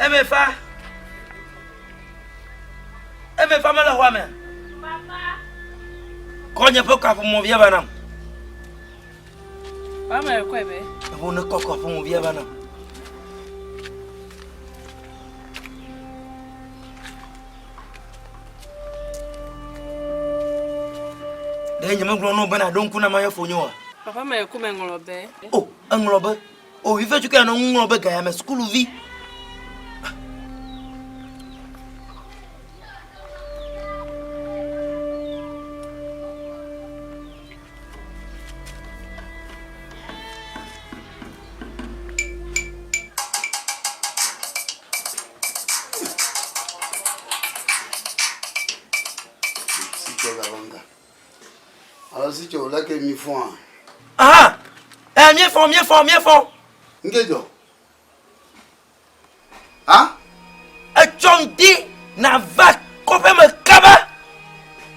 Eme fa. Eme fa mele xɔa me. Papa. Kɔ nye ƒe kaƒomɔ via va nam. Mama ekɔe be. Ewo ne kɔ kaƒomɔ via va nam. Ɖe nye megblɔ nɔ bena ɖo ŋku na mayɔ fonye oa? Papa me ku me ŋlɔ be. O, eŋlɔ be. O, ife tso ke nɔ ŋlɔ be gaya me sukuluvi. Alo si tso leke mi fɔa? Aha! Eh, míefɔ, míefɔ, míefɔ. Ŋke dzɔ. Ha? Etsɔ ŋdi nàva kɔƒe me kaba.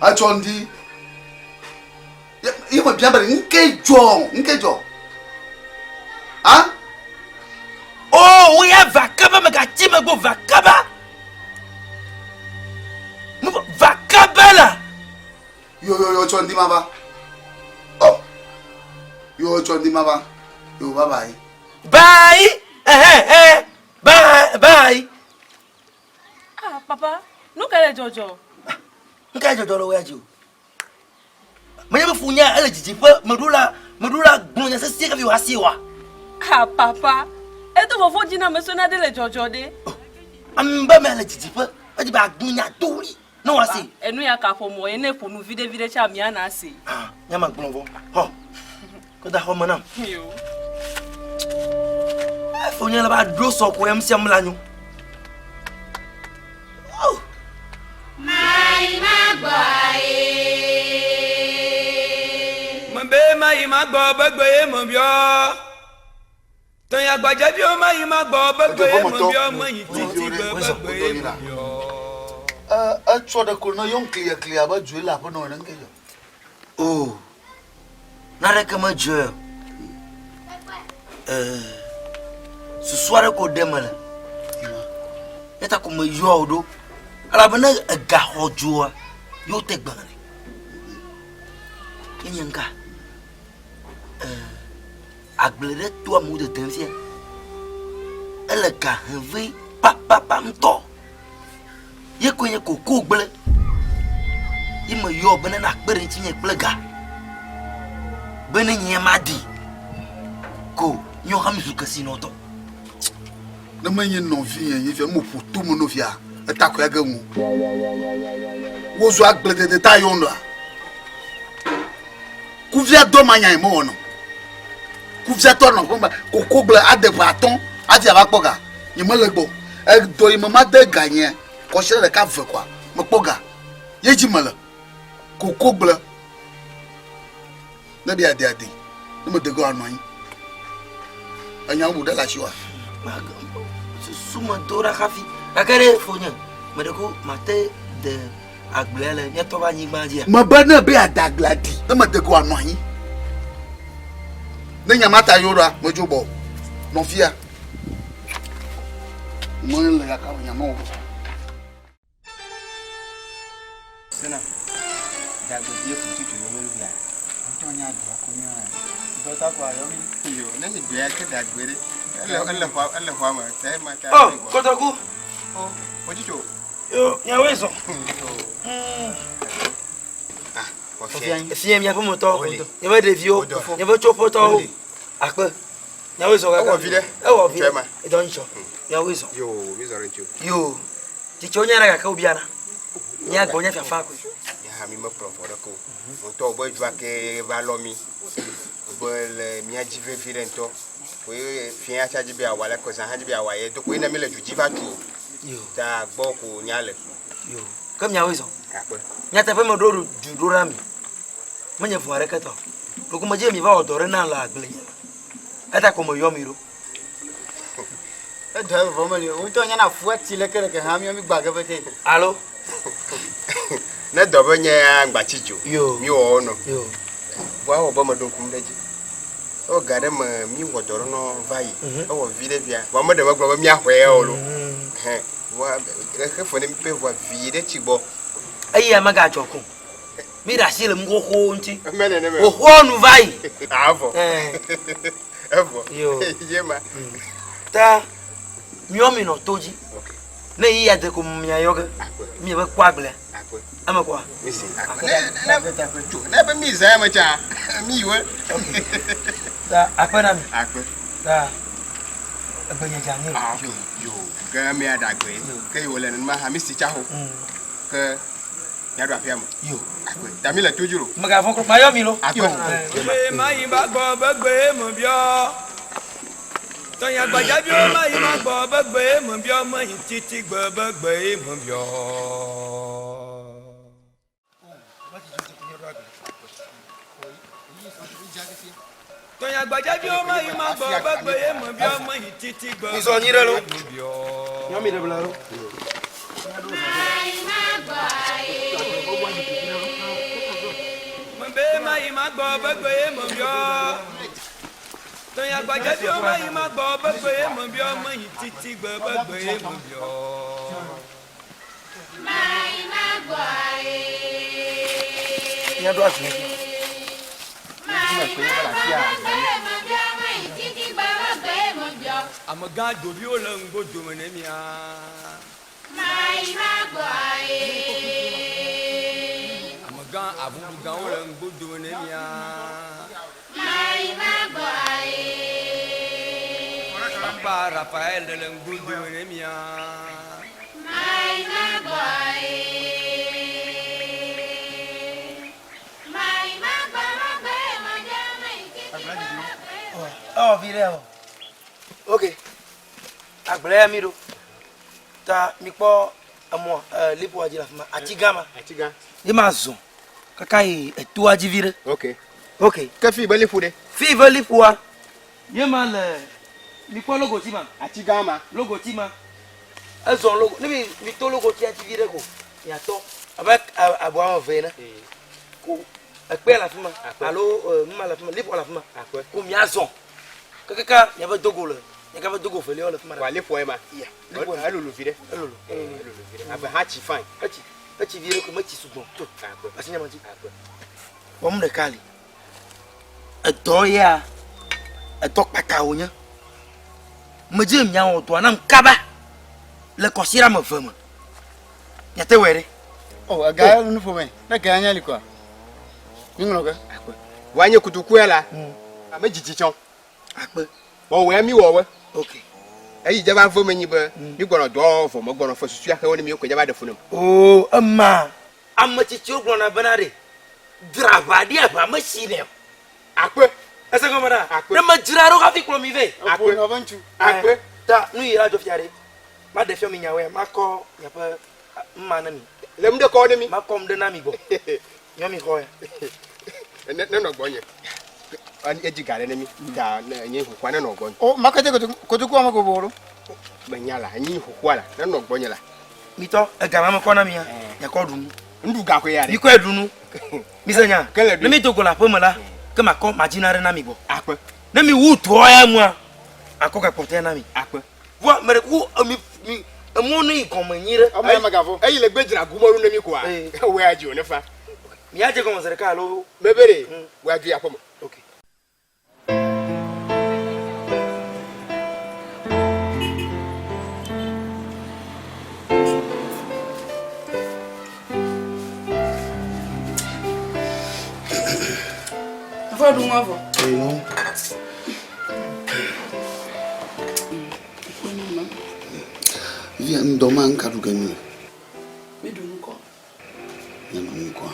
Etsɔ ŋdi. Ye me bia be ŋke dzɔ, ŋke dzɔ. Ha? O, wo ya va kaba megatsi megbe o, va kaba. Va kaba la. Yo yo yo tsɔ ŋdi ma va. Oh. Yo tsɔ ŋdi ma va. Yo bye bye. Bye. Eh eh. Bye bye. Ah papa, nu ka le dzɔdzɔ? Nu ka le dzɔdzɔ le wo ya dzi o? Menye be funya ele didiƒe meɖo la meɖo la gblɔ nya sesĩe hafi wòasi oa? Ah papa, edo vɔvɔ̃ dzi na ame sue naɖe le dzɔdzɔ ɖe. Oh, ame be mea le didiƒe edzi be agblɔ nya do ɣli. Ne wòasi. Enu ya kaƒomɔ ye ne ƒo nu viɖe viɖe tsa mia na se. Ah, nya ma gblɔ vɔ. Xɔ. Kɔ da xɔ me nam. Yo. Efo nye le ba ɖo sɔ ko em sia mla nyo. Oh. Mai ma gbɔ aye. Mebe mayi magbɔ be gbe ye mebiɔ. Tɔnya gbadzeviwo mayi magbɔ be gbe ye mebiɔ meyi titi gbe be gbe ye mebiɔ. Etsɔ ɖe ko ne yɔm klieklie abe dzoe le aƒe nɔ ene ŋke dzɔ. O, naneke medzɔe o. Susu aɖe ko ɖe mele. Eya ta ko meyɔ wò ɖo. Elabe ne egaxɔ dzoa, yewo te gbe nɛ. Enye ŋka. Agble ɖe to amewo dedem fia. Ele ga hem vɛ papapa ŋutɔ. Ye koe nye kokogble. Ye meyɔ be ne nakpe ɖe ŋutinye kple ga. Be ne nye madi ko míawo hã mízu kesinɔtɔ. Ne menye nɔvinye nye fia, ne meƒo to me nɔvia, eta koe age ŋu. Wozu agbledede ta yɔm ɖoa? Kuvia dɔ ma nyae mewɔnɔ. Kuviatɔ nɔ ƒe me kokogble ade ƒe atɔ̃ hafi ava kpɔ ga. Nye mele gbɔ. Edɔ yi me made ga nye kɔsiɖa ɖeka ve koa mekpɔ ga. Ye dzi mele. Kokogble. Ne bia de ade. Ne mede ge anɔ anyi. Enya bubu ɖe le asiwòa? Susu me do ɖa hafi. Gake ɖe fonye, meɖe ku mate de agblea le mía tɔ ƒe anyigba dzia? Mebe ne be yeade agblea ɖi, ne mede go anɔ anyi. Ne nya ma ta yewo ɖoa, medzo gbɔ o. Nɔvia, mele gake nya mewɔ o. Sena, dagbe die fu tutu yo melu bia. Ŋutɔ nya dɔ ko nya. Dɔ ta ko ayɔ mi. Yo, ne mi dɔa ke dagbe ɖe. Ele ele xɔa ele xɔa me. Ta ma ta. Oh, kotoku. Oh, otsitso. Yo, miawoe zɔ. Efia miaƒe metɔ, miaƒe ɖeviwo, miaƒe tsoƒetɔwo. Akpe. Miawoe zɔ kaka. Ewɔ vi ɖe. Ewɔ vi ɖe. Edɔ ŋutsɔ. Miawoe zɔ. Yo, mi zɔ ɖe ŋuti o. Yo, tsitsiwo nya ɖe gake wobiana. Mía gbɔ nye fiafa koe. Ya hã mi mekplɔ vɔ ɖeke o. Ŋutɔ be dzoa ke va lɔ mi. Be le mía dzi vevi ɖe ŋutɔ. Koe fia tsa dzi be awa le ko zã hã dzi be awa ye do koe ne mi le du dzi va tu o. Yo. Ta gbɔ ko nya le. Yo. Ke miawoe zɔ. Akpe. Nyateƒe meɖo du ɖo ɖa mi. Menye vɔ̃ aɖeke tɔ. Ɖeko medzi be miva wɔ dɔ ɖe nam le agble nye me. Eya ta ko meyɔ mi ɖo. Edɔ ya vɔvɔ meli o. Ŋutɔ nyana fu ati leke leke hã míɔ mi gba ge pete. Alo. Ne dɔ be nye ya ŋgba tsi dzo. Yo. Mi wɔ wo nɔ. Yo. Vɔa ewɔ be meɖo ŋkum ɖe edzi. Ewɔ ga ɖe me mi wɔ dɔ ɖe nɔ va yi. Ewɔ vi ɖe via. Vɔa meɖe megblɔ be míaxɔe ya o lo. Hɛn, vɔa exe fe ne mi pe vɔa vi ɖe tsi gbɔ. Eya megadzɔ ko. Mi ɖe asi le nu xoxowo ŋuti. Mele ne me. Xoxoa nu va yi. Avɔ. Ɛɛ. Evɔ. Yo. Ye ma. Ta miɔ mi nɔ to dzi. Ne yi ya de ko mia yɔ ge. Mi be kpɔ agblea. Eme kɔa? Mi se. Ne ne ne be mi zã me tsa. Mi yi we. Ta akpe na mi. Akpe. Ta egbe nye dza nyi. Ah, yo yo. Ke mi aɖa gbe. Ke yi wole nenema ha mi si tsa ho. Ke miaɖo aƒea me. Yo. Akpe. Ta mi le to dzi lo. Megavɔ̃ kura. Mayɔ mi lo. Akpe. Gbe mayi ma gbɔ be gbe me biɔ. Tɔnya gbadzaviwo mayi ma gbɔ be gbe me biɔ meyi titi gbe be gbe me biɔ. Tɔnya gbadzaviwo mayi ma gbɔ be gbe me biɔ meyi titi gbe be gbe me biɔ. Nyɔmi ɖe bla lo. Mebe mayi ma gbɔ be gbe me biɔ. Tɔnya gbadzaviwo mayi ma gbɔ be gbe me biɔ meyi titi gbe be gbe me biɔ. Míaɖo agble. Amegã doviwo le ŋgo dome ne mia. Amegã avuɖugãwo le ŋgo dome ne mia. Papa Rafael le ŋgo dome ne mia. Ewɔ vi ɖe o. Ok. Agble ya mi ɖo. Ta mi kpɔ emɔ liƒoa dzi le afi ma. Ati gã ma. Ati gã. Ye ma zɔn kaka yi etoa dzi vi ɖe. Ok. Ok. Ke fi be liƒo ɖe. Fi be liƒoa. Ye ma le mi kpɔ logoti ma. Ati gã ma. Logoti ma. Ezɔn logo ne mi mi to logotia dzi vi ɖe ko miatɔ abe abɔ ame eve ene. Ko ekpea le afi ma alo nu ma le afi ma liƒoa le afi ma. Ko miazɔn kekeka miabe dogo le miagabe dogo velia le afi ma. Wa liƒoa ye ma. Ya. Liƒoa elolo vi ɖe. Elolo. Elolo vi ɖe. Abe hã tsi fine. Etsi etsi vi ɖe ko metsi sugbɔ. To. Asi nye ma dzi. Wɔm ɖeka li. Edɔ ya edɔ kpata wònye. Medze miawɔ dɔa nam kaba le kɔsiɖa ame eve me. Miate wɔe ɖe. Oh, ega ya nu ƒome. Ne ga ya nya li koa. Mi ŋlɔ ke. Akpe. Wa nye kutuku ya la. Ame dzidzi tsɔ. Akpe. Wɔ wɔ mi wɔ wɔ. Ok. Eyi dze va ve me nyi be mi gbɔnɔ dɔ vɔ me gbɔnɔ fe susu ya xewo ne mi ko dze va ɖe fu nem. Oo, ema ame tsitsiwo gblɔna bena ɖe dzra aʋa ɖi aʋa mesi nɛ o. Akpe. Ese gɔme ɖa. Akpe. Ne medzra ɖo hafi kplɔ mi vɛ. Akpe. Nɔve ŋutsu. Akpe. Ta nu yi la dzɔ fia ɖe. Maɖe fia mi nyawoe makɔ miaƒe mma ne mi. Le nu ɖe kɔ ne mi. Makɔ nu ɖe na mi gbɔ. Nyɔ mi xɔ ya. Ne ne nɔ gbɔnye. Edzi ga ɖe ne mi. Ta ne nye xoxoa ne nɔ gbɔnye. O makete kotoku ame ko bolo. Menya la, nye xoxoa la, ne nɔ gbɔnye la. Mitɔ ega ma mekɔ na mi ya. Miakɔ ɖu nu. Nuɖu ga koe ya ɖe. Mikɔe ɖu nu. Mi se nya. Ke le ɖui. Ne mi do go le aƒe me la, ke makɔ madzi na ɖe na mi gbɔ. Akpe. Ne mi wu dɔa ya nua, akɔ gakpɔtɔe na mi. Akpe. Vɔa me ɖe kuku emi mi emɔ ne yi gɔme nyi ɖe. Ame ya megavɔ. Eyi le gbe dzra gumɔnu ne mi koa. Ee. Wɔ ya dzi o ne fa. Miadze gɔme zi ɖeka alo. Mebe ɖe wɔ ya dzi aƒe me. Ok. Vɔ ɖu ŋua vɔ. Eyo. Via ŋdɔ ma ŋka ɖu ge mi le. Mi ɖu ŋkɔ. Mi ɖu ŋkɔa.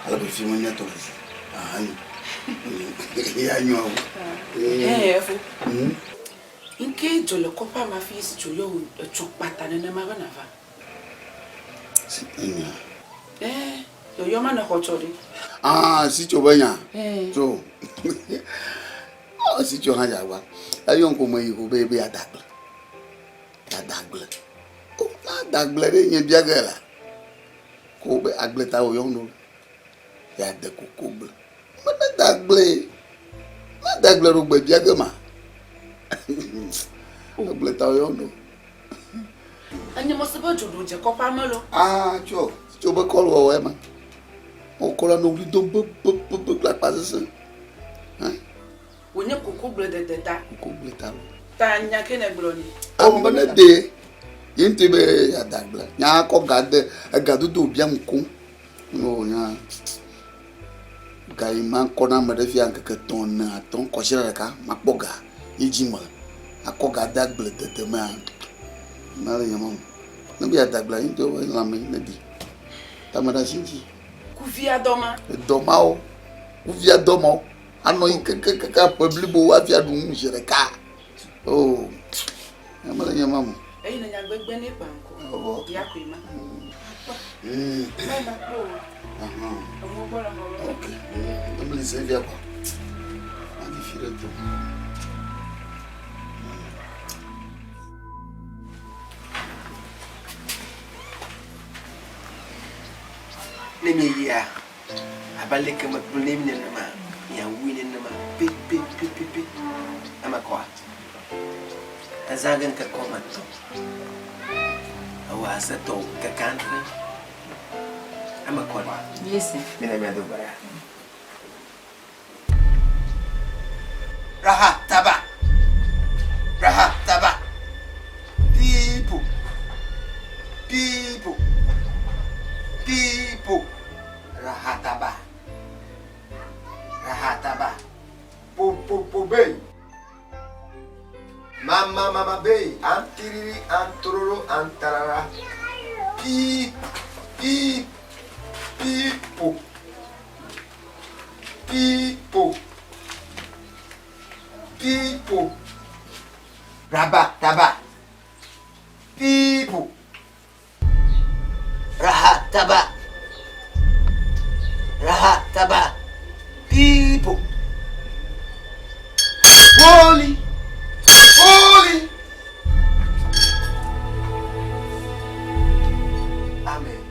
Ale be fi me míatɔ fufu. Aha nyo. Ya nyo awo. Ee efo. Nke dzo le kɔƒea me hafi si dzo yɔ wò etsɔ kpata nenema be nava. Si enya. Ee, yɔyɔ ma ne xɔ tsɔ ɖe. Ah, si tso be nya. Ee. Tso. Ah, si tso hã dzagba. Eyɔ ŋku me yi ko be be ya da gble. Ya da gble. O, na da gble ɖe nye bia ge la. Ko be agble ta wòyɔm ɖo. Ya de koko gble. Me ne da gble. Na da gble ɖo gbe bia ge ma. Agbleta yɔ no. Enye mɔ se be dzo ɖo dze kɔƒea me lo. Ah, tso, tso be kɔlu wɔwɔ ema. Wokɔ la no wli dom be be be be kple akpa sesẽ. Wònye kokogble dede ta. Kokogble ta lo. Ta nya ke ne gblɔ ni. Ame be ne de ye ŋutɔe be yeada agble. Nya kɔ ga de ega dodo wòbia ŋku. No nya ga yi ma kɔ na ame ɖe fia ŋkeke etɔ̃ ene atɔ̃ kɔsiɖa ɖeka makpɔ ga ye dzi me akɔ ga de agble dede mea na le nya ma me. Ne be yeada agblea ye ŋutɔ be lãme ne di. Tame ɖe asi ŋuti. Kuvia dɔ ma. Edɔ mawo. Kuvia dɔ mawo. Anɔ anyi kekekekeake ƒe blibo hafi aɖu nu zi ɖeka. Oo, nye mele nye ma me. Eyi ne nya gbegbe ne kpa ŋkɔ. Ya koe ma. Mai ma kpɔ o. Eŋu gbɔ le xɔ me. Ok. Emeli se via kɔ. Adi fi ɖe to. Ne mieyia, Abe aleke megblɔe na mi nenema, miawui nenema pɛpɛpɛpɛ. Eme kɔa? Ezã ge ŋkeke woame etɔ̃. Ewɔ aze tɔ ŋkeke adre. Eme kɔ ɖe? Míese. Mina míado gbe ɖa. Raha taba. Raha taba. Pipo. Pipo. Pipo. Raha taba. Raha taba. Po po po bei. Mama mama bei. Antiriri antororo antarara. Pi pi pipo. Pipo. Pipo. Raba taba. Pipo. Raha taba. Raha taba. Pipo. Holy. Holy. Amen.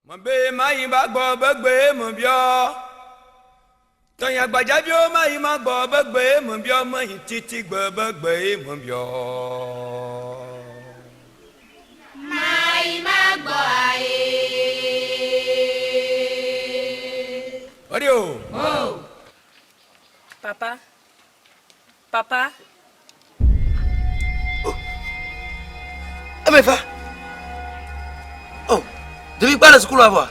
Mebe mayi ba gbɔ be gbe me biɔ. Tɔnya gbadzaviwo mayi ma gbɔ be gbe me biɔ meyi titi gbe be gbe me biɔ. Mayi ma gbɔ aye. Ɔdi o. Papa. Papa. Oh. Eme fa. Oh. Ɖevi kpa le sukulu avɔa?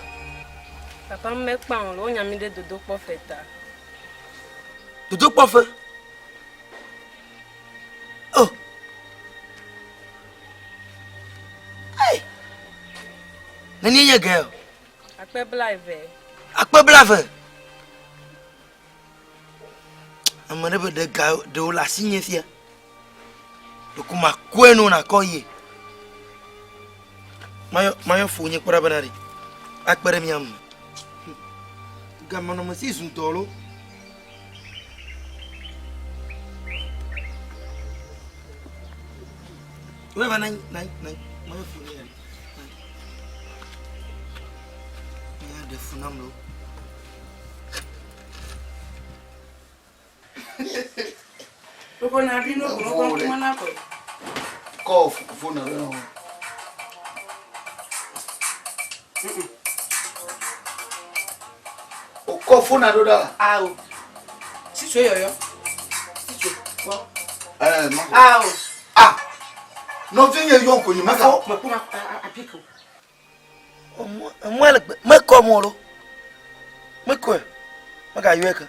Papa mekpa o, wonya mi ɖe dodokpɔ fe ta. Dodokpɔ fe? Oh. Hey. Nenie nye gɛ o? Akpe blaeve. Akpe blaeve. Ame ɖe be ɖe ga ɖewo le asinye fia. Ɖeko makɔe no nakɔ yie. Mayɔ mayɔ fonye kpɔ ɖa bena ɖe akpe ɖe mía ŋu. Gamanɔmesi zu dɔ lo. Wei va nanyi nanyi nanyi mayɔ fonye ya. Ya ɖe fu nam lo. Kɔ fone ɖe wo. Okɔ fone ɖo ɖa. Awo. Sitso yɔyɔ. Sitso kpɔ. Ɛɛ ma. Awo. Ah. Nɔvi nye yɔ ko nyi ma ka. Mekpɔ ma apiko. Emɔe le gbe mekɔ mɔ ɖo. Mekɔe. Megayɔe ke.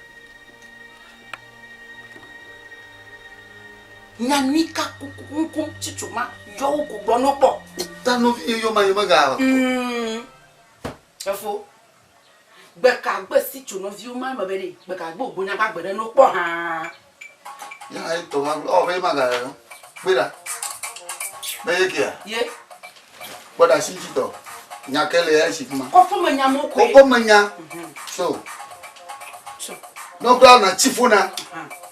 Nyanyui ka kuku tsitso ma yɔ wo ko gblɔ no kpɔ. Ta nɔvi ye yɔ ma ye mega. Efo. Gbeka gbe si tso nɔviwo ma me be ɖe gbeka gbe ogbo nya gbe ɖe no kpɔ hã. Ya ye tɔ ma ɔ be maga yɔ. Gbe ɖa. Be ye kia. Ye. Kpɔ ɖa si dzi tɔ. Nya ke le ya si kuma. Kɔfɔ me nya mo koe. Kɔfɔ me nya. So. So. No kura na tsi fona.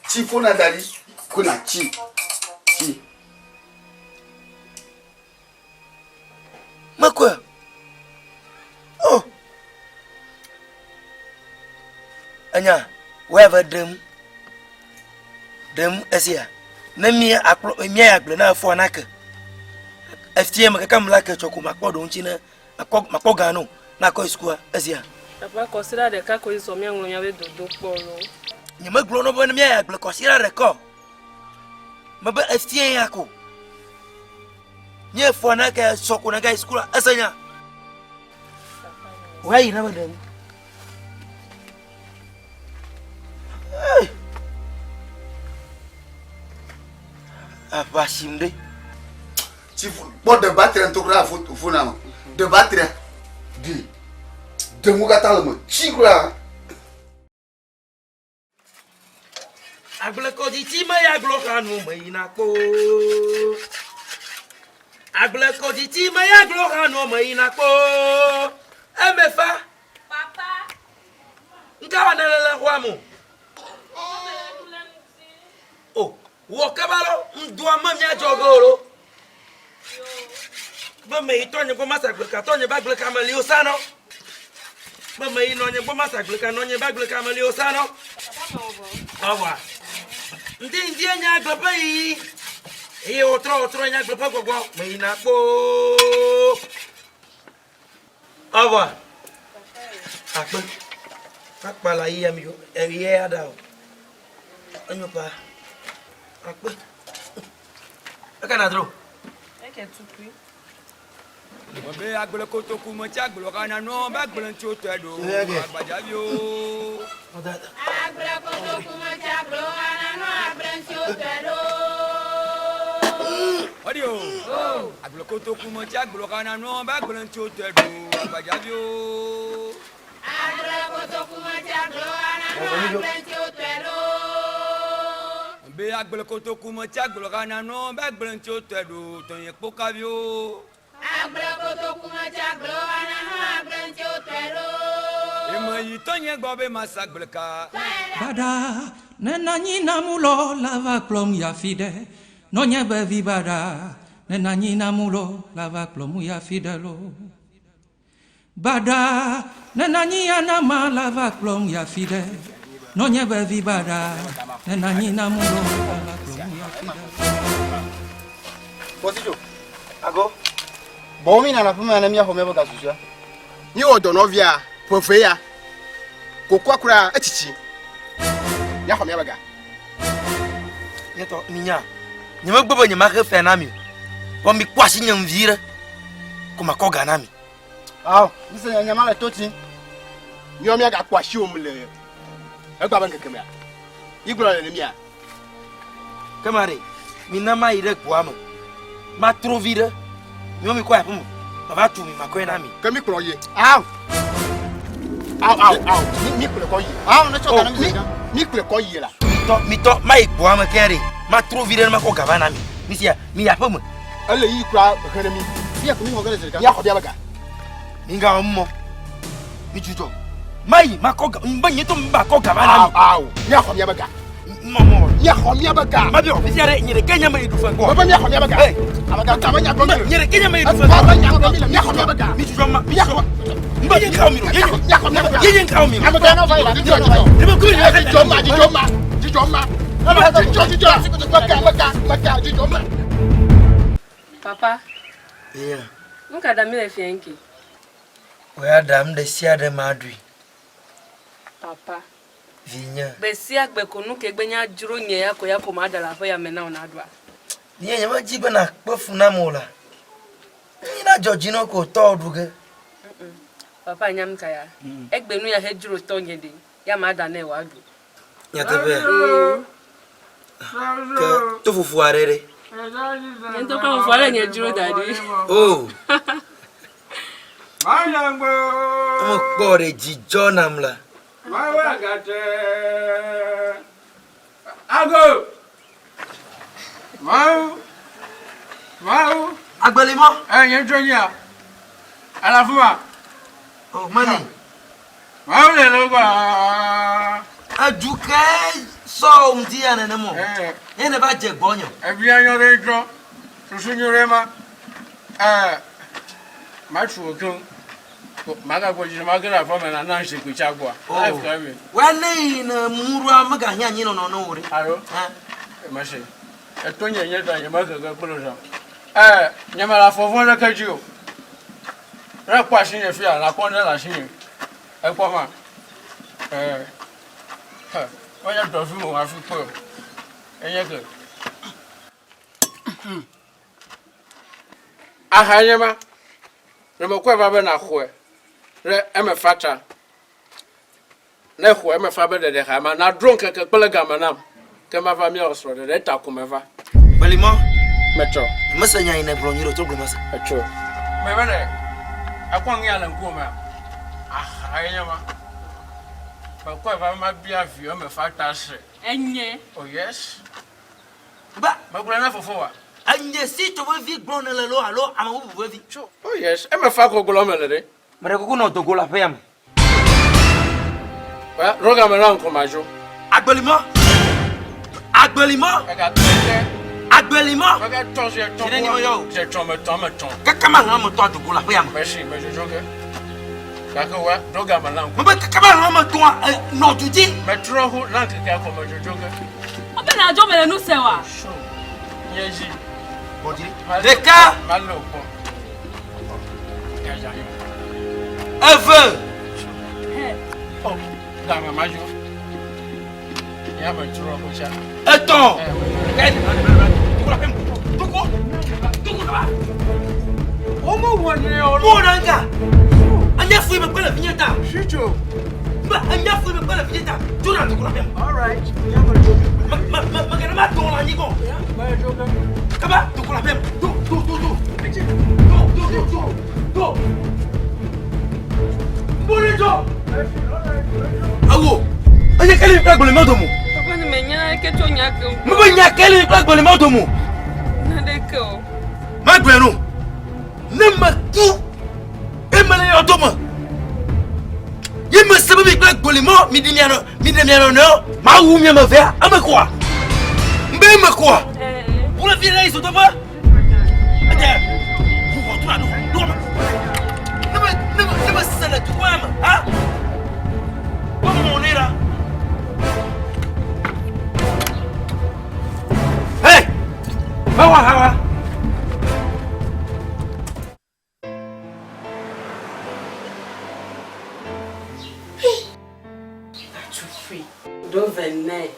Tsi fona da ɖi. Ko na tsi. Tsi. Mekɔe. Oh. Enya, wòe ave ɖem. Ɖem esia. Ne mía akplɔ mía ya gblẽ na efɔa nake. Efia me kaka mla ke tsɔ ko makpɔ ɖo ŋuti ne makpɔ makpɔ ga no na kɔ yi sukua esia. Papa kɔsiɖa ɖeka koe sɔ míaŋlɔ míaƒe dodokpɔ lo. Nyemegblɔ na wo be ne míayi agble kɔsiɖa ɖeka o. Mebe efia ya ko. Nye fɔa nake sɔ ko nagayi sukua ese nya. Woayi na me ɖem. Aʋa sim ɖe. Tsi kpɔ ɖe batria ŋutɔ kura fona me. Ɖe batria ɖi. Ɖe nu katã le me. Tsi kura. Agblekɔdzitsi me ya gblɔ xa nu me yina kpoo. Agblekɔdzitsi me ya gblɔ xa nu me yina kpoo. Eme fa. Papa. Ŋka wɔ nele le xɔa me o? O, wɔ kaba lɔ, ŋdɔa me míadzɔ ge o lo. Be me yi tɔnye gbɔ masa gbleka, tɔnye ba gbleka me li o sa nɔ. Be me yi nɔnye gbɔ masa gbleka, nɔnye ba gbleka me li o sa nɔ. Ɔwa. Ŋdi ŋdi enye agble ƒe yiyi. Eye wòtrɔ wòtrɔ enye agble ƒe gbɔgbɔ. Me yina kpoo. Ɔwa. Akpe. Akpa la yi ami eyi ya da o. Enyo pa. Akpe. Eka na dro. Eke tukui. Be agble kotoku me tsi agble xana nɔ be agble ŋuti wotɔe ɖo agbadzaviwo. Agble kotoku me tsi agble xana nɔ agble ŋuti wotɔe ɖo. Ɔdi o. Agble kotoku me tsi agble xana nɔ be agble ŋuti wotɔe ɖo agbadzaviwo. Agble kotoku me tsi agble xana nɔ agble ŋuti wotɔe ɖo. Be agble kotoku me tsi agble xana nɔ be agble ŋuti wotɔe ɖo tɔnye kpokaviwo. Agble kotoku me tsi agble xana nɔ agble ŋuti wotɔe ɖo. Eme yi tɔnye gbɔ be masa agbleka. Baɖa, ne nanyi namulɔ la va kplɔm yi afi ɖe. Nɔnye be vi baɖa, ne nanyi namulɔ la va kplɔm yi afi ɖe lo. Baɖa, ne nanyi anama la va kplɔm yi afi ɖe. Nɔnye be vi baɖa, ne nanyi namulɔ la va kplɔm yi afi ɖe. Kpɔsidzo. Ago. Bɔwo mi nana aƒeme ne míaxɔ míaƒe ga susɔea. Míewɔ dɔ nɔvia ƒe eve ya. Kokoa kura etsitsi. Míaxɔ míaƒe ga. Nye tɔ minya. Nyemegbe be nyemaxe fea na mi o. Vɔ mikpɔ asi nye vi ɖe. Ko makɔ ga na mi. Ao, mise nye nya ma le to tsi. Míawo míagakpɔ asiwò me le egbea be ŋkeke mea. Yi gblɔ le ne mía. Ke ma ɖe, mina mayi ɖe goa me. Matro vi ɖe. Miwo mikɔ yi aƒeme. Mava tu mi makɔe na mi. Ke mi kplɔ ye. Ao. Ao ao ao. Mi mi kplɔ kɔ yi. Ao ne tsɔ ga na mi mi mi kplɔ kɔ yi la. Mitɔ mitɔ mayi goa me ke ɖe. Matro vi ɖe ne makɔ ga va na mi. Mi sia mi yi aƒeme. Ele yi kura he ɖe mi. Mía ko mi xɔ ge ɖe zi ɖeka. Mía xɔ bia be ga. Mi ga wɔ mɔ. Mi dzudzɔ. Mayi makɔ ga. Mbe nye to mba kɔ ga va na mi. Ao ao. Mía xɔ mía be ga. Mɔmɔ. Mía xɔ mía be ga. Mabio fifia ɖe nye ɖeke nye me yi ɖu fe gbɔ. Mebe mía xɔ mía be ga. Hey. Ame ga ta me nya gblɔm mi le. Nye ɖeke nye me yi ɖu fe gbɔ. Ame nya gblɔm mi le. Mía xɔ mía be ga. Mi dzudzɔ ma. Mía xɔ. Mbe nye nkawo mi ɖo. Mía xɔ mía be ga. Ye nye nkawo mi ɖo. Ame ga na va yi la. Dzidzɔ dzidzɔ. Ebe kuli nye Dzidzɔ ma dzidzɔ ma dzidzɔ ma. Dzidzɔ dzidzɔ. Meka meka meka dzidzɔ ma. Papa. Yeah. Nu ka ɖam míle fiẽ ke? Wò ya ɖam ɖe sia ɖe maɖui. Papa. Vinye. Gbe sia gbe ko nu ke gbe nya dzro nye ya ko ya ko maɖa le aƒe ya me na wò naɖua. Nye nyemedi be nàkpe fu nam o la, nyi nadzɔ dzi na ko tɔwò ɖu ge. Papa nya nu ka ya? Egbe nu ya he dzro tɔnye ɖe, ya maɖa nɛ wòaɖu. Nyateƒea? Ke to fufu aɖe ɖe. Nye ŋutɔ kple fufua le nye dzro da ɖi. Oh. Ame kpɔ ɖe dzidzɔ nam la. Ago! Mawu! Mawu! Agbelimɔ! Ɛ nye ŋutɔ nyia. Ele afi ma. Oh, mani. Mawu le le gbɔ. Edu ke sɔ ŋdi ya nenem o. Ye ne va dze gbɔnye. Ebia nyɔ ɖe ŋutɔ. Susu nyɔ ɖe ma. Ɛ matu wò keŋ. Magagbɔ dzi mage ɖe aƒeme na na zikpui tsa gbɔa. Oh. Wa ne yi ne muɖoa megahiã anyi nɔnɔ ne wò ɖe. Alo? Mese. Eto nye nye ta nye mehege kple zã. Ɛ nye mele afɔ vɔ̃ ɖeke dzi o. Ne ekpɔ asinye fia nakpɔ ne le asinye. Ekpɔ ma. Ɛ he menye dɔvi mo hafi kpɔe o. Enye ke. Aha nye ma. Ne mekɔe va be nàxɔe ɖe eme fa ta. Ne exɔe eme fa be ɖeɖe xa ma, nàɖo ŋkeke kple game nam, ke mava míawɔ srɔ̃ɖeɖe. Eta ko meva. Belimɔ. Metsɔ. Mese nya yi nègblɔ nyuie ɖe o, trɔ gblɔe mase. Etsɔ. Mebe ɖe ekpɔ nu ya le ŋkuwò mea? Aha ye nye ma. Mekɔe va be mabia vi eme fa ta se. Enye. Oh yes. Ba. Megblɔe na fofowòa? Enye si tso vevi gblɔm nèle loo alo ame bubu vevi? Tso. Oh yes, eme fa ko gblɔm mele ɖe. Meɖe kuku nɔ do go le aƒea me. Ba, ɖo game na ŋkɔ madzo. Agbelimɔ! Agbelimɔ! Megatɔ ɖe. Agbelimɔ! Megatɔ zi etɔ̃. Zi neni meyɔ wò? Zi etɔ̃, metɔ̃, metɔ̃. Kaka mahlẽ ame etɔ̃ ado go le aƒea me. Mesi, medzodzo ge. Gake wa, ɖo game na ŋkɔ. Mebe kaka mahlẽ ame etɔ̃a, nɔ du dzi. Metrɔ ho na ŋkekea ko medzodzo ge. Wobe nàdzo mele nu se oa? Sho, nye dzi. Ɖeka. Malé wò kpɔ. Yaya yo. Eve. Oh, game madzo. Ya metrɔ ho tsa. Etɔ̃. Womewɔ nɛ o. Mewɔ na ŋka. Anya fui me kpe le vinye ta. Shitso. Mbe anya fui me kpe le vinye ta. Tso na dukɔ la fia. All right. Me me me me gana ma dɔn le anyigba. Kaba dukɔ la fia. Do do do do. Do do do do do. Mbole jɔ. Awo. Enye kele mi kple agbalẽ ma domo. Papa ni me nya ke tso nya ke. Mebe nya kele mi kple agbalẽ ma domo. Naneke o. Magblɔe no. Ne meku eye mele yɔdo me ye mese be mi kple gbolimɔ miɖi mia nɔ miɖe mia nɔnɔewo mawu mia me vea eme koa? Mbe eme koa? Wole fi ɖe yi zodoƒe. Ede ʋu ʋɔtru alo ɖo me. Ne me ne me ne mese le dukɔ ya me ha? Wo mɔ ne ɖa. Hey! Hawa hawa. Atufri. Do vene.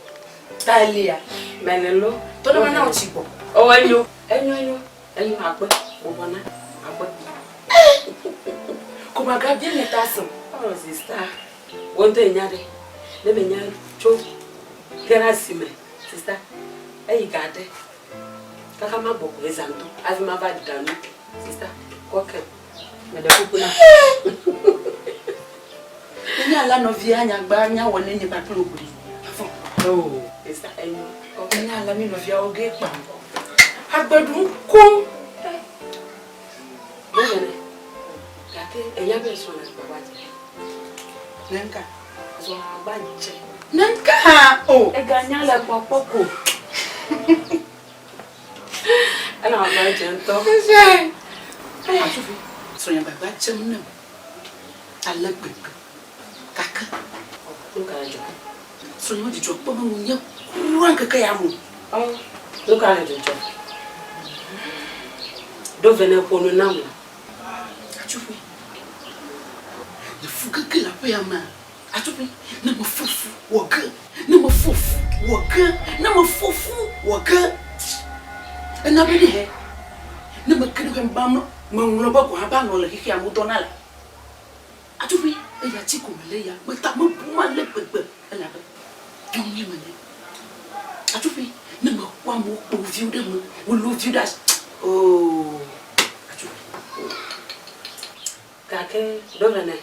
Talia. Menelo. Tɔnɔ ma na wotsi gbɔ. O enyo. Enyo enyo. Enyo akpe. Bɔbɔna. Akpe. Kò ma gabia nye ta sɔn. Oh sister. Wo ŋutɔ enya ɖe. Ne menya tso ge ɖe asime. Sister. Eyi ga ɖe. Kaka ma gbɔ ko ezã do. Hafi ma va ɖa nu. Sister. Kɔ ke. Meɖe kuku na. Enye ala nɔvia nyagba nyawɔ ne nye kpakple wò ɖe. Afɔ. Oh, sister enyo. Kɔ ke. Enye ala mi nɔviawo ge kpa ŋkɔ. Agbeɖu koŋ. Nene. Gake enya be srɔ̃ le gbagba dze. Nenka. Srɔ̃ gbagba dze. Nenka o. Eganya le kpɔkpɔ ko. Ena gbagba dze ŋutɔ. Atuvi. Srɔ̃ gbagba dzem nem. Ale gbegbe. Gake. Nu ka le dzɔ? Srɔ̃ dzidzɔ kpɔm ŋu nye kura ŋkeke ya mo. Nu ka le dzɔdzɔ? Ɖo ve ne ƒo nu nam la. Atuvi. Nye fu gege le aƒea mea. Atuvi. Ne me fo fu wɔ ge. Ne me fo fu wɔ ge. Ne me fo fu wɔ ge. Ena be ne he. Ne me ke ɖe be meŋlɔ be gɔ̃ hã be alɔ le xexea me wodɔna le. Atuvi. Eya dzi ko mele ya. Meta mebu ma le gbegbe elabe nyɔnue menye. Atuvi. Ne mekpɔ amewo kpɔ wo viwo ɖe me, wolé wo viwo ɖe asi. Oo. Atuvi. Gake ɖo ve ne.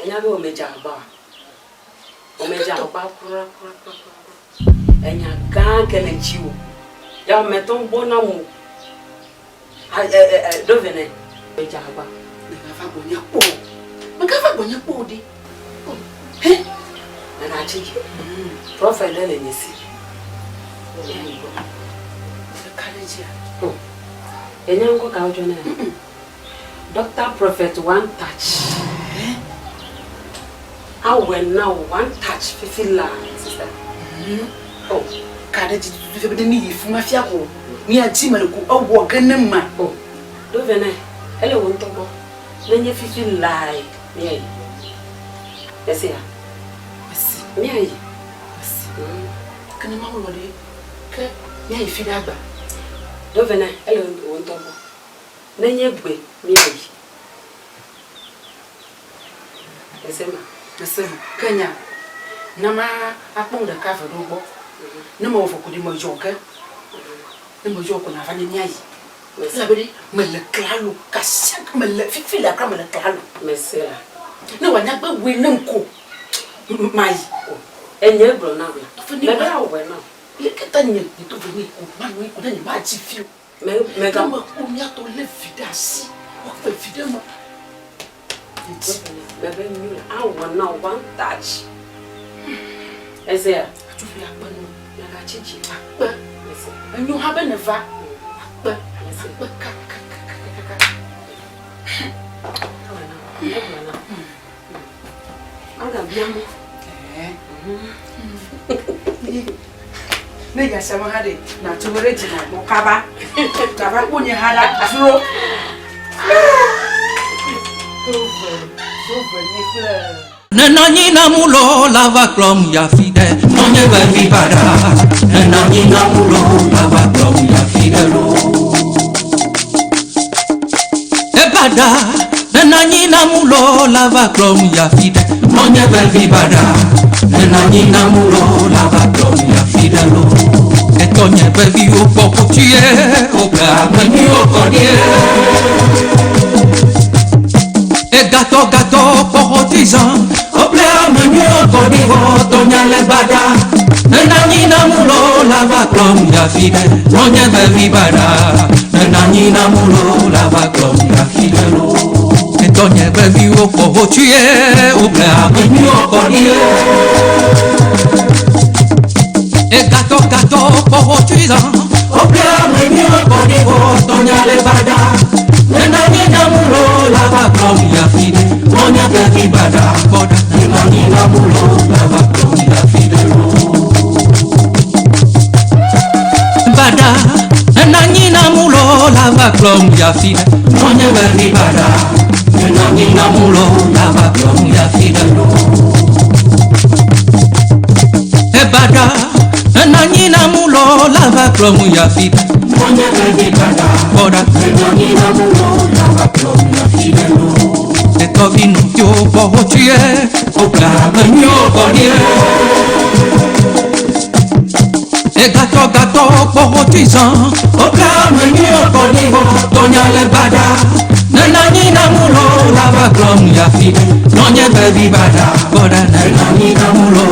Enya be womedze agbagba oa? Womedze agbagba kura kura kura kura. Enya gã ke le dziwò. Ya metɔ gbɔ na mo. Ɖo ve ne. Medze agbagba. Megava gbɔnye kpɔ o. Megava gbɔnye kpɔ o ɖe. He. Mègatsi dzi. Prɔfɛt ɖe le nye si. Eka ɖe dzia? Enya ŋkɔ ka wotsɔ nɛ? Doctor Prophet one touch. Awɔe na wò one touch fifi laa sister. Oh, ka ɖe dzi tututu fia be ne míyi fi ma fia ko mía dzi me le ko ewɔ ge ne ma. Oh, ɖo vɛ nɛ, ele wò ŋutɔ gbɔ. Nenye fifi laae míayi. Esia? Esi. Míayi. Esi. Ke ne Mawu lɔ̃ ɖe, ke míayi fi ɖe agba. Ɖo vɛ nɛ, ele wò ŋutɔ gbɔ. Nenye gbe míayi. Ese ma. Ese ma. Ke nya, na ma akpɔ nu ɖeka eve ɖewo gbɔ. Ne mewɔ vɔ ko ɖe meyɔ ge. Ne meyɔ ko nava ne míayi. Elabe ɖe mele klalo kasia mele fifi le akra mele klalo. Mese la. Ne wòanya gbe wɔe nem ko mayi. Enye gblɔ nam la. Mebe awɔe nam. Leke ta nye to ve nɛ ko manɔ anyi ko ne nyemadzi vi o. Me mega. Ne mekpɔ mía tɔ lé vi ɖe asi, woaƒe vi ɖe me. Mebe nyo la awɔ na one touch. Ezea. Atsuƒe akpe nu. Megatsi dzi. Akpe. Enyo hã be nèva. Akpe. Akpe kakakakaka. Awɔ na. Egblɔ na. Agabia mɔ. Ne nya sia me hã ɖe, nàtso ɖe dzi nàgbɔ kaba. Gava kpɔ nye hã ɖa dzro. Nenɔ anyi na mu lo la va kplɔm yi afi ɖe. Nɔnye be vi baɖa. Nenɔ anyi na mu lo la va kplɔm yi afi ɖe lo. Ebaɖa. Nenɔ anyi na mu lo la va kplɔm yi afi ɖe. Nɔnye be vi baɖa. Nenɔ anyi na mu lo la va kplɔm yi afi ɖe lo. Etɔnye be viwo kpɔ kotsuie, woƒe ame nyuiwo kɔ ɖie. Egatɔ gatɔ kpɔ xɔti zã, woƒe ame nyuiwo kɔ ɖi vɔ tɔnya le baɖa. Nenɔ anyi na mu lo la va kplɔm yi afi ɖe. Nɔnye be vi baɖa. Nenɔ anyi na mu lo la va kplɔm yi afi ɖe lo. Etɔnye be viwo kpɔ hotsuie, woƒe ame nyuiwo kɔ ɖie. Egatɔ gatɔ kpɔ hotsuie zã, woƒe ame nyuiwo kɔ ɖi vɔ tɔnya le baɖa. Nenɔ anyi na mu lo la va kplɔm yi afi ɖe. Nɔnye be vi baɖa kpɔ ɖa. Nenɔ anyi na mu lo la va kplɔm yi afi ɖe lo. Baɖa, nenɔ anyi na mu lo la va kplɔm yi afi ɖe. Nɔnye be vi baɖa. Nenɔ anyi na mu lo la va kplɔm yi afi ɖe lo. Ebaɖa, nenɔ anyi na mu lo la va kplɔm yi afi ɖe. Nɔnye be vi baɖa kpɔ ɖa. Nenɔ anyi na mu lo la va kplɔm yi afi ɖe lo. Etɔvi nɔviwo kpɔ hotsuie, woƒe ame nyuiwo kɔ ɖie. Egatɔ gatɔ kpɔ hotui zã, woƒe ame nyuiwo kɔ ɖi vɔ tɔnya le baɖa. Nenɔ anyi na mu lo la va kplɔm yi afi ɖe. Nɔnye be vi baɖa kpɔ ɖa. Nenɔ anyi na mu lo.